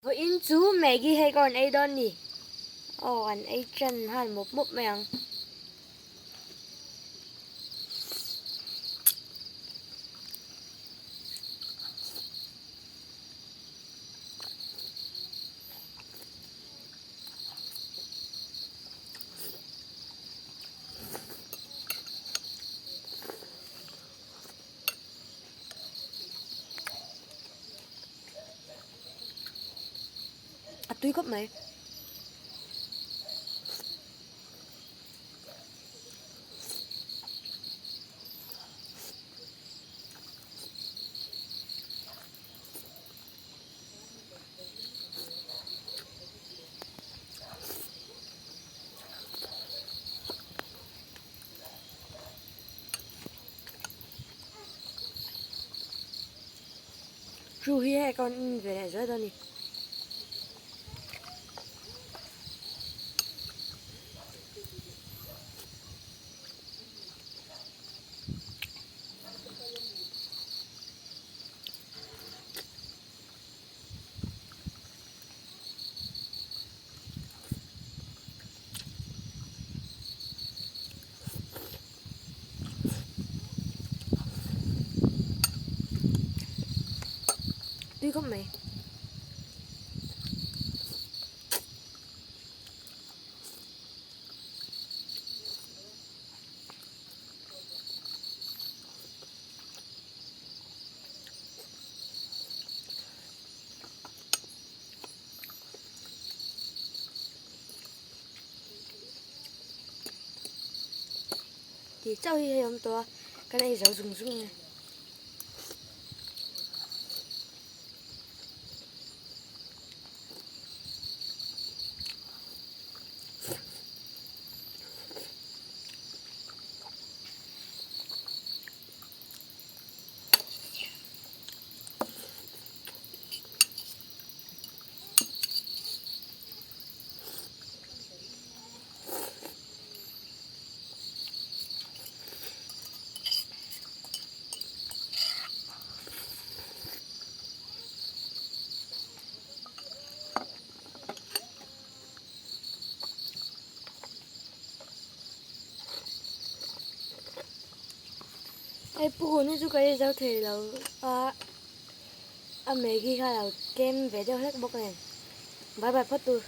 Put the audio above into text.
Vawiin chu Maggie hei ka rawn ei dawn ni. Aw an ei tan nghal mawp mawp mai ang. A tui khawp mai. Chu hi hei ka rawn en ve leh zuai dawn a ni. Tui khawp mai. Tih chauh hi hei awm tawh a kan ei zo zung zung e. Hei purun hi chu ka ei zo thei lo a a maggi kha a lo tlem ve deuh hlek bawk nen bye bye phawt tur.